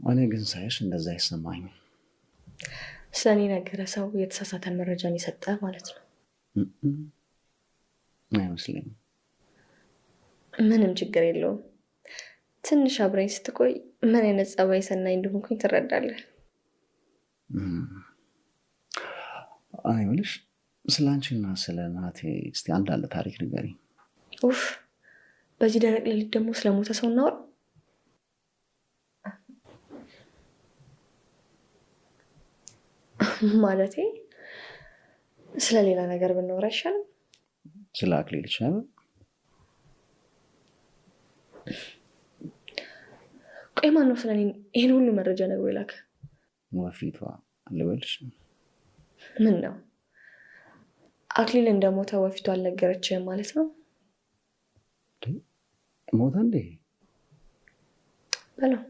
እኔ ግን ሳይሽ እንደዛ አይሰማኝም። ስለኔ ነገረ ሰው የተሳሳተ መረጃን የሰጠ ማለት ነው። አይመስለኝም። ምንም ችግር የለውም። ትንሽ አብረኝ ስትቆይ ምን አይነት ጸባይ ሰናይ እንደሆንኩኝ ትረዳለህ። እኔ የምልሽ ስለ አንቺና ስለ ናቴ እስኪ አንዳንድ ታሪክ ንገሪኝ። ኡፍ፣ በዚህ ደረቅ ሌሊት ደግሞ ስለሞተ ሰው እናወራ? ማለቴ ስለሌላ ነገር ብናወራ አይሻልም? ስለ አክሊል ይሻላል። ቆይ ማነው ስለ እኔ ይህን ሁሉ መረጃ ነግሮ የላከ? ወፊቷ ልበልሽ? ምን ነው አክሊል እንደሞተ ወፊቷ አልነገረችህም ማለት ነው? ሞተ እንዴ? በለው።